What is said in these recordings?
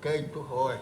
Rekei tũhoe.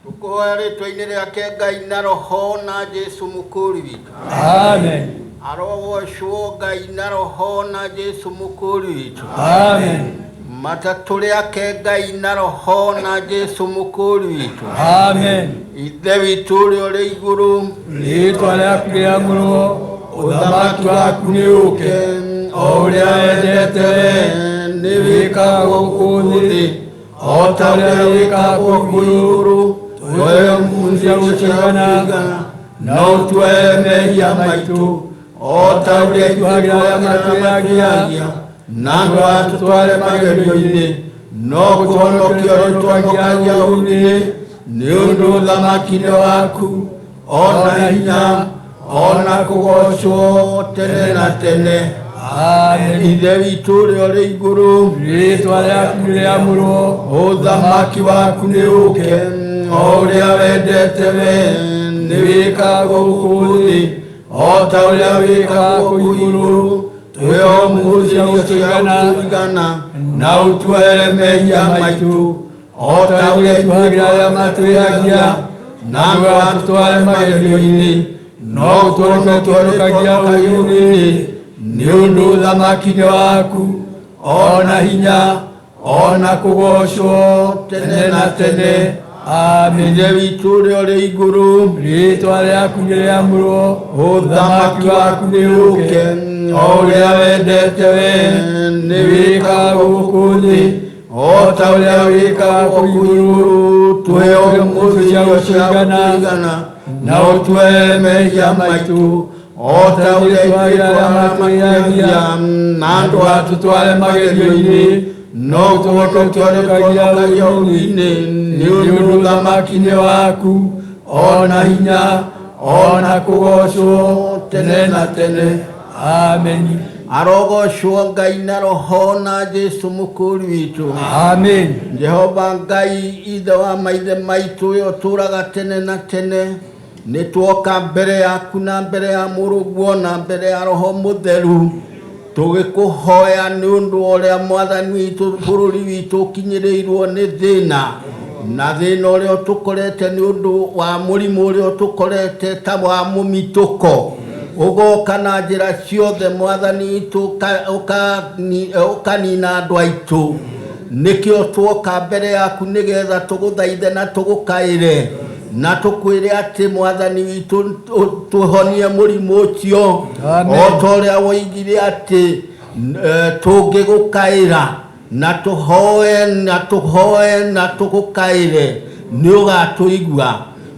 Tũkũhoya rĩtwa-inĩ rĩake Ngai na Roho na Jesu mũkũri witũ. Amen. Arogocwo Ngai na Roho na Jesu mũkũri witũ. Amen. Matatũ rĩake Ngai na Roho na Jesu mũkũri witũ. Amen. Ithe witũ ũrĩa ũrĩ igũrũ, Rĩĩtwa rĩaku rĩamũrwo, ũthamaki waku nĩ ũũke, o ũrĩa wendete wee, nĩ wĩkagwo gũkũ thĩ, o ta ũrĩa wĩkagwo kũu igũrũ. Tũhe ũmũthĩ gũtũigana, na ũtuohere mehia maitũ, o ta ũrĩa ithuĩ arĩa matwĩhagia, na ndũgatũtware magerio-inĩ, no kũhonokia ũrĩtũhonokagia ũũru-inĩ, nĩ ũndũ ũthamaki nĩ waku, o na hinya, o na kũgoocwo tene na tene. Amen. Ithe witũ ũrĩa ũrĩ igũrũ, Rĩĩtwa rĩaku rĩamũrwo, ũthamaki waku nĩ ũũke, o ũrĩa wendete wee, nĩ wĩkagwo gũkũ thĩ, o ta ũrĩa wĩkagwo kũu igũrũ. Tũhe ũmũthĩ irio cia gũtũigana, na ũtuohere mehia maitũ, o ta ũrĩa ithuĩ arĩa matwĩhagia, na ndũgatũtware magerio-inĩ, no ũtũhonokie ũtũhonokagia ũũru-inĩ, nĩ ũndũ ũthamaki nĩ waku, o na hinya, o na kũgoocwo tene na tene. Amen. Ithe witũ ũrĩa ũrĩ igũrũ, Rĩĩtwa rĩaku nĩrĩamũrwo, ũthamaki waku nĩ ũũke, o ũrĩa wendete wee, nĩ nĩ wĩkagwo gũkũ thĩ, o ta ũrĩa wĩkagwo kũu igũrũ. Tũhe ũmũthĩ irio cia gũtũigana, na ũtuohere mehia maitũ, o ta ũrĩa ithuĩ arĩa matwĩhagia, na ndũgatũtware magerio-inĩ, no ũtũhonokie ũtũhonokagia ũũru-inĩ, nĩ ũndũ ũthamaki nĩ waku, o na hinya, o na kũgoocwo tene na tene. Amen. Arogocwo Ngai na Roho na Jesu mũkũri witũ. Amen. Jehova Ngai ithe wa maithe maitũ ũrĩa ũtũũraga tene na tene, nĩ tuoka mbere yaku na mbere ya mũrũguo na mbere ya Roho Mũtheru, tũgĩkũhoya nĩ ũndũ wa ũrĩa mwathani witũ bũrũri witũ ũkinyĩrĩirwo nĩ thĩna, na thĩna ũrĩa ũtũkorete nĩ ũndũ wa mũrimũ ũrĩa ũtũkorete ta wa mũmitũko, ũgoka na njĩra ciothe mwathani witũ ũkanina andũ aitũ. Nĩkĩo tuoka mbere yaku nĩgetha tũgũthaithe na tũgũkaĩre, na tũkwĩre atĩ mwathani witũ tũhonie mũrimũ ũcio, Amen. o ta ũrĩa woigire atĩ tũngĩgũkaĩra na tũhoe na tũhoe na tũgũkaĩre nĩ ũgatũigua.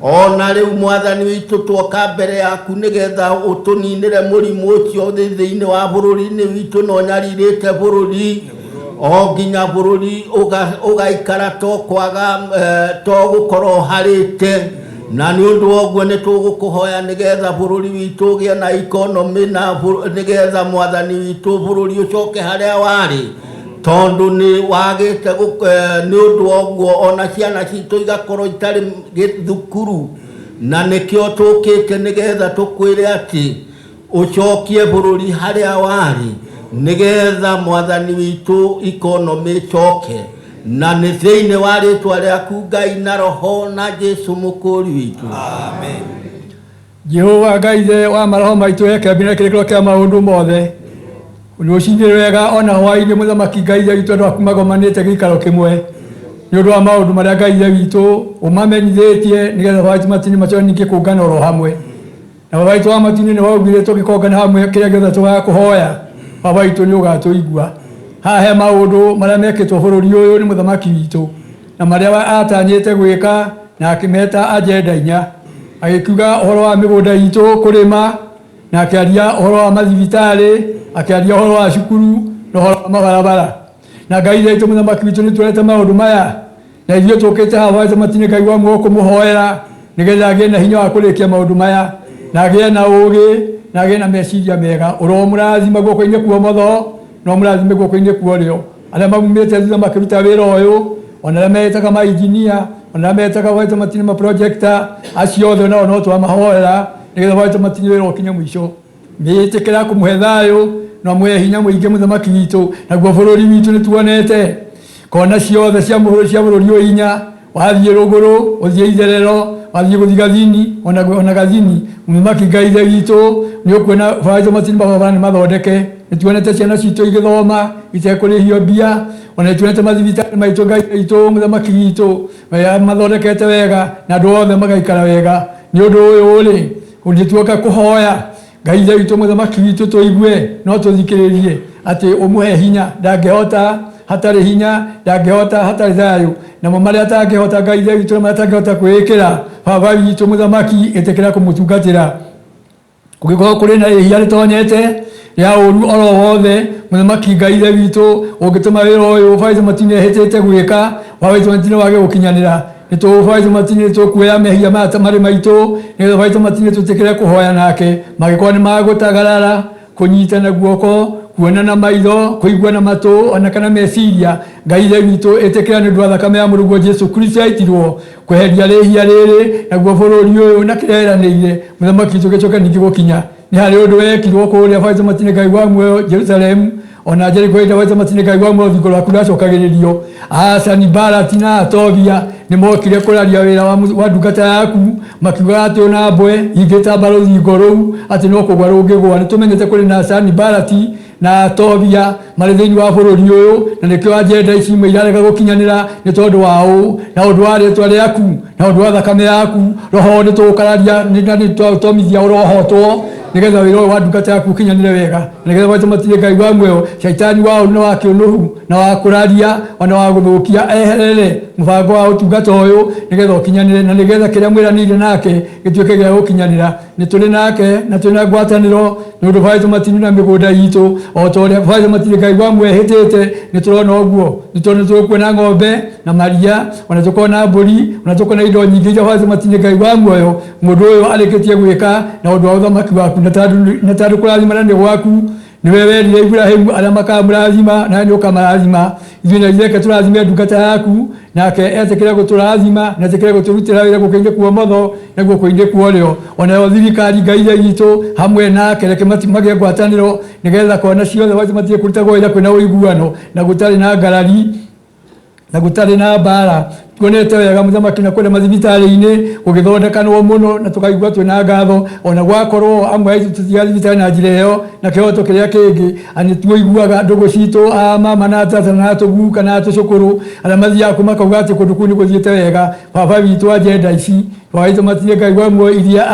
Ona rĩu mwathani witũ tuoka mbere yaku nĩgetha ũtũninĩre mũrimũ ũcio thĩinĩ wa bũrũri-inĩ witũ na ũnyarirĩte bũrũri, o nginya bũrũri ũgaikara to kwaga, to gũkorwo ũharĩte. Na nĩ ũndũ wa ũguo nĩ tũgũkũhoya nĩgetha bũrũri witũ ũgĩe na economy, na nĩgetha mwathani witũ bũrũri ũcoke harĩa warĩ, tondũ nĩ wagĩte nĩ ũndũ wa ũguo ona ciana citũ igakorwo itarĩ thukuru. Na nĩkĩo tũkĩte nĩgetha tũkwĩre atĩ ũcokie bũrũri harĩa warĩ, nĩgetha mwathani witũ economy ĩcoke. Na nĩ thĩinĩ wa rĩtwa rĩaku Ngai na Roho na Jesu mũkũri witũ. Amen. Jehova Ngai ithe wa maroho maitũ e kĩambĩrĩria kĩrĩkĩro kĩa maũndũ mothe, rũcinĩ rwega ona hwaĩ-inĩ mũthamaki Ngai ithe witũ andũ aku magomanĩte gĩikaro kĩmwe nĩ ũndũ wa maũndũ marĩa Ngai ithe witũ ũmamenyithĩtie, nĩgetha baba witũ matu-inĩ macoke ningĩ kũngana oro hamwe. Na baba witũ wa matu-inĩ nĩ waugire tũngĩkongana hamwe kĩrĩa gĩothe tũgakũhoya, baba witũ nĩ ũgatũigua. Haha he maũndũ marĩa mekĩtwo bũrũri ũyũ nĩ mũthamaki witũ, na marĩa atanyĩte gwĩka, na akĩmeta agenda inya. Agĩkiuga ũhoro wa mĩgũnda itũ kũrĩma, na akĩaria ũhoro wa mathibitarĩ, akĩaria ũhoro wa cukuru na ũhoro wa mabarabara. Na Ngai ithe witũ mũthamaki witũ nĩ tuonete maũndũ maya, na ithuĩ tũkĩte haha baba witũ matu-inĩ Ngai wa muoyo kũmũhoera nĩgetha agĩe na hinya wa kũrĩkia maũndũ maya, na agĩe na ũũgĩ, na agĩe na meciria mega. Ũromũrathima guoko-inĩ kwa ũmotho, na ũmũrathime guoko-inĩ kwa ũrĩo. Arĩa maumĩte thutha makĩruta wĩra ũyũ, ona arĩa metaga ma engineer, ona arĩa metaga baba witũ matu-inĩ ma projector, acio othe nao no twamahoera nĩgetha baba witũ matu-inĩ wĩra ũkinye mũico. Nĩĩtĩkĩra kũmũhe thayũ na ũmũhe hinya mũingĩ mũthamaki witũ, naguo bũrũri witũ nĩtuonete. Kona ciothe cia bũrũri ũyũ inya, wathiĩ rũgũrũ, ũthiĩ itherero, wathiĩ gũthigathini, ona gathini, mũthamaki Ngai Ithe witũ nĩ ũkuona baba matini mabarabara nĩ mathondeke. Nĩ tuonete ciana citũ igĩthoma itekũrĩhio mbia, ona nĩ tuonete mathibitarĩ maitũ Ngai witũ mũthamaki witũ mathondekete wega na andũ othe magaikara wega. Nĩ ũndũ ũyũ rĩ, ũngĩtuoka kũhoya Ngai Ithe witũ mũthamaki witũ tũigue no tũthikĩrĩrie atĩ ũmũhe hinya, ndangĩhota hatarĩ hinya, ndangĩhota hatarĩ thayũ. Namo marĩa atangĩhota Ngai Ithe witũ na marĩa atangĩhota kwĩĩkĩra, baba witũ mũthamaki ĩtĩkĩra kũmũtungatĩra. Kũngĩkorwo kũrĩ na ihia rĩtonyete rĩa ũru oro wothe, mũthamaki Ngai Ithe witũ ũngĩtũma wĩra ũyũ baba witũ matini ehĩtĩte gwĩka, baba witũ matini wage gũkinyanĩra. Nĩ baba witũ matini tũkuoya mehia maya marĩ maitũ, nĩgetha baba witũ matini tũtĩkĩre kũhoya nake. Mangĩkorwo nĩ magũtagarara, kũnyitana guoko, kuona na maitho, kũigua na matũ, ona kana meciria, Ngai Ithe witũ ĩtĩkĩra nĩ ũndũ wa thakame ya mũrũguo Jesu Kristo yaitirwo kweheria rĩhia rĩrĩ, naguo bũrũri ũyũ na kĩrĩa eranĩire mũthamaki witũ gĩcoke ningĩ gũkinya. Nĩ harĩ ũndũ wekirwo kũrĩa baba witũ matini Ngai wa muoyo Jerusalemu, ona Jeriko hĩndĩ baba witũ matini Ngai wa muoyo rũthingo rwaku rwacokagĩrĩrio. Sanibalati na Tobia nĩ mokire kũraria wĩra wa ndungata yaku, makiugaga atĩ ona mbwe ingĩtamba rũthingo rũu atĩ no kũgwa rũngĩgwa. Nĩ tũmenyete kũrĩ na Sanibalati na Tobia marĩ thĩinĩ wa bũrũri ũyũ, na nĩkĩo agenda ici imwe irarega gũkinyanĩra nĩ tondũ wa ũũ, na ũndũ wa rĩtwa rĩaku na ũndũ wa thakame yaku. Roho nĩ tũgũkararia na nĩ twatũmithia ũrohotwo, nĩgetha wĩra ũyũ wa ndungata yaku ũkinyanĩre wega, na nĩgetha gwatũ matirĩ Ngai wa muoyo caitani wa ũru na wa kĩũnũhu na wa kũraria ona wa gũthũkia eherere mũbango wa ũtungata ũyũ, nĩgetha ũkinyanĩre, na nĩgetha kĩrĩa mwĩranĩire nake gĩtuĩke gĩa gũkinyanĩra. Nĩ tũrĩ nake na twĩ na ngwatanĩro nĩ ũndũ baba witũ matini na mĩgũnda itũ, o ta ũrĩa baba witũ matini Ngai wa muoyo ehĩtĩte. Nĩ tũrona ũguo, nĩ tondũ nĩ tũkuona ng'ombe na maria, ona tũkona mbũri, ona tũkona indo nyingĩ iria baba witũ matini Ngai wa muoyo mũndũ ũyũ arĩkĩtie gwĩka na ũndũ wa ũthamaki waku, na tondũ kũrathimana nĩ gwaku. Nĩwe werire Ibrahimu arĩa makamũrathima nawe nĩ ũkamarathima. Ithuĩ na ithuĩ reke tũrathime ndungata yaku, nake etĩkĩre gũtũrathima na etĩkĩre gũtũrutĩra wĩra guoko-inĩ kwa ũmotho na guoko-inĩ kwa ũrĩo. Onayo thirikari Ngai Ithe witũ hamwe nake reke magĩe ngwatanĩro, nĩgetha kona ciothe matige kũrutagwo wĩra kwĩna ũiguano na gũtarĩ na ngarari na gũtarĩ na mbara. Tuonete wega mũthamaki na kũrĩa mathibitarĩ-inĩ gũgĩthondekanwo mũno, na tũkaigua twĩna ngatho, ona gwakorwo amwe aitũ tũthiaga thibitarĩ na njĩra ĩyo na kĩhoto kĩrĩa kĩngĩ. Nĩ tuiguaga ndũgũ citũ a mama na tata na tũguka na tũcũkũrũ arĩa mathiaga kũ makauga atĩ kũndũ kũu nĩ gũthiĩte wega. Baba witũ agenda ici baba witũ matirĩ Ngai wa muoyo iria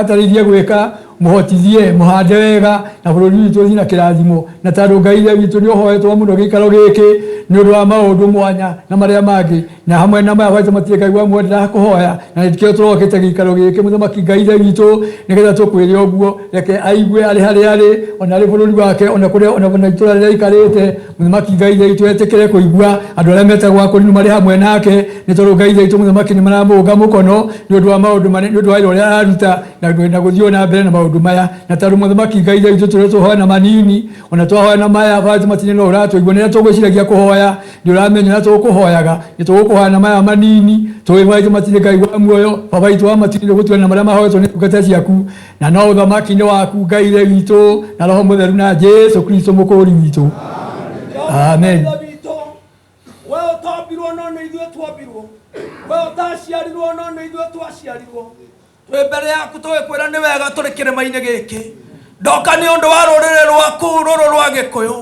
atarĩirie gwĩka, mũhotithie mũhande wega na bũrũri witũ ũthiĩ na kĩrathimo. Na tondũ Ngai Ithe witũ nĩ ũhoetwo mũno gĩikaro gĩkĩ nĩ ũndũ wa maũndũ mwanya na marĩa mangĩ, na hamwe na maya baba witũ matirĩ Ngai wa muoyo ndĩrakũhoya, na nĩkĩo tũrokĩte gĩikaro gĩkĩ mũthamaki Ngai Ithe witũ, nĩgetha tũkwĩre ũguo. Reke aigue arĩ harĩa arĩ, ona arĩ bũrũri wake, ona kũrĩa, ona itũũra rĩrĩa aikarĩte. Mũthamaki Ngai Ithe witũ etĩkĩre kũigua andũ arĩa metagwo akũrinũ marĩ hamwe nake, nĩ tondũ Ngai Ithe witũ mũthamaki nĩ maramũnga mũkono nĩ ũndũ wa maũndũ manene, nĩ ũndũ wa wĩra ũrĩa araruta na gũthiĩ na mbere na maũndũ maya. Na tondũ mũthamaki Ngai Ithe witũ tũrĩa tũhoya na manini, ona twahoya na maya baba witũ matirĩ no ũratũigua. Nĩ tũgwĩciragia kũhoya, nĩ ũramenya ũrĩa tũkũhoyaga, nĩ tũgũkũhoya na maya manini. Tũĩ baba witũ matirĩ Ngai wa muoyo, baba witũ wa matirĩ nĩ gũtuana marĩa mahoetwo nĩ ndungata ciaku, na no ũthamaki nĩ waku Ngai Ithe witũ na Roho Mũtheru na Jesu Kristo mũkũũri witũ. Amen. We ũtombirwo no nĩ ithuĩ tuombirwo, we ũtaciarirwo no nĩ ithuĩ twaciarirwo. Twĩ mbere yaku tũgĩkwĩra nĩ wega tũrĩ kĩrĩma-inĩ gĩkĩ. Ndoka nĩ ũndũ wa rũrĩrĩ rwaku rũrũ rwa Gĩkũyũ.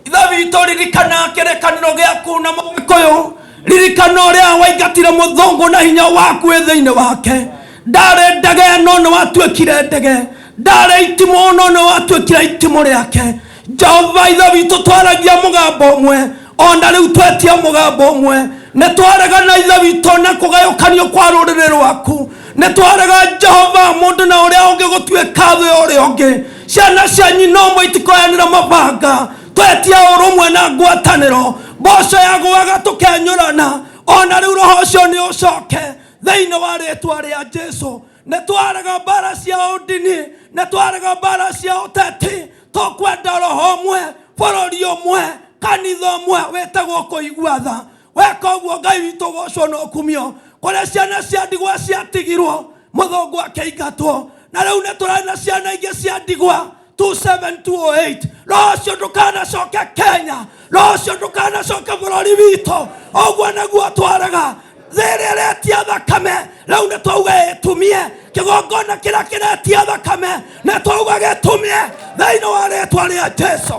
Ithe witũ ririkana kĩrĩkanĩro gĩaku na Mũgĩkũyũ, ririkana ũrĩa waingatire mũthũngũ na hinya waku wĩ thĩinĩ wake. Ndarĩ ndege no nĩ watuĩkire ndege, ndarĩ itimũ no nĩ watuĩkire itimũ rĩake. Jehova Ithe witũ twaragia mũgambo ũmwe, ona rĩu twetia mũgambo ũmwe. Nĩ twarega na Ithe witũ na kũgayũkanio kwa rũrĩrĩ rwaku. Nĩ twarega Jehova mũndũ na ũrĩa ũngĩ gũtuĩka thũ ya ũrĩa ũngĩ. Ciana cia nyina ũmwe itikoyanĩra mabanga. Twetia ũrũmwe na ngwatanĩro. Mboco yagũaga tũkenyũrana, ona rĩu roho ũcio nĩ ũcoke thĩinĩ wa rĩtwa rĩa Jesu. Nĩ twarega mbara cia ũndini, nĩ twarega mbara cia ũteti. Tũkwenda roho ũmwe, bũrũri ũmwe, kanitha ũmwe wĩtagwo kũigua tha. Weka ũguo Ngai witũ gocwo na ũkumio. Kũrĩa ciana cia ndigwa ciatigirwo, mũthũngũ akĩingatwo, na rĩu nĩ tũrarĩ na ciana ingĩ cia ndigwa. 27208. Roho ũcio ndũkanacoke Kenya, roho ũcio ndũkanacoke bũrũri witũ. Ũguo nĩguo twarega thĩ ĩrĩa ĩretia thakame. Rĩu nĩ twauga ĩtumie kĩgongona kĩrĩa kĩretia thakame, nĩ twauga gĩtumie thĩinĩ wa rĩtwa rĩa Jesu.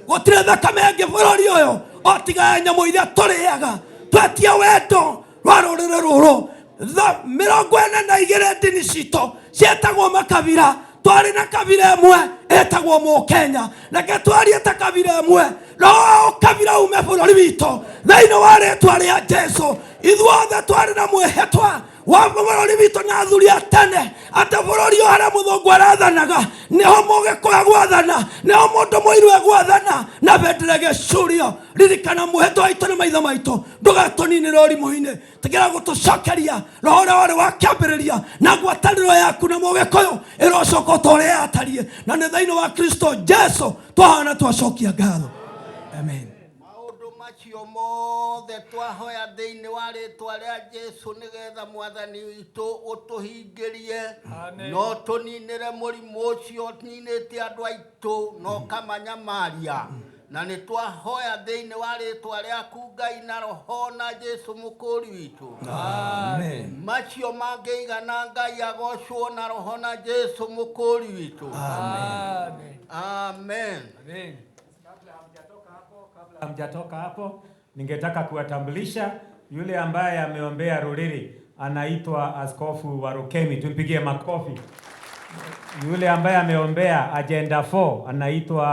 Gũtirĩ thakame ĩngĩ bũrũri ũyũ o tiga ya nyamũ iria tũrĩaga. Twetie wendo rwa rũrĩrĩ rũrũ 42 ndini citũ ciĩtagwo makabira. Twarĩ na kabira ĩmwe ĩtagwo Mũkenya. Reke twarie ta kabira ĩmwe. Roho kabira ume bũrũri witũ thĩinĩ wa rĩtwa rĩa Jesu. Ithuothe twarĩ na mwĩhĩtwa wa bũrũri witũ na athuri a tene atĩ bũrũri ũyũ harĩa mũthũngũ arathanaga nĩho mũgĩkũyũ egwathana, nĩho mũndũ mũirũ egwathana, na bendera ĩgĩcurio. Ririkana mwĩhĩtwa witũ nĩ maitho maitũ, ndũgatũninĩre ũrimũ-inĩ. Tigĩra gũtũcokeria roho ũrĩa warĩ wa kĩambĩrĩria, na ngwatanĩro yaku na mũgĩkũyũ ĩrocoka ta ũrĩa yatariĩ, na nĩ thĩinĩ wa Kristo Jesu twahana twacokia ngatho. Amen. Maũndũ macio mothe twahoya thĩinĩ wa rĩtwa rĩa Jesu, nĩgetha Mwathani witũ ũtũhingĩrie, no tũninĩre mũrimũ ũcio ũninĩte andũ aitũ na ũkamanyamaria. Na nĩ twahoya thĩinĩ wa rĩtwa rĩaku Ngai na Roho na Jesu mũkũri witũ. Amen. Macio mangĩigana Ngai agocwo na Roho na Jesu mũkũri witũ. Amen. Amen. Amen. Kabla hamjatoka hapo, ningetaka kuwatambulisha yule ambaye ameombea Ruriri anaitwa Askofu Warukemi, tumpigie makofi. Yule ambaye ameombea Agenda 4 anaitwa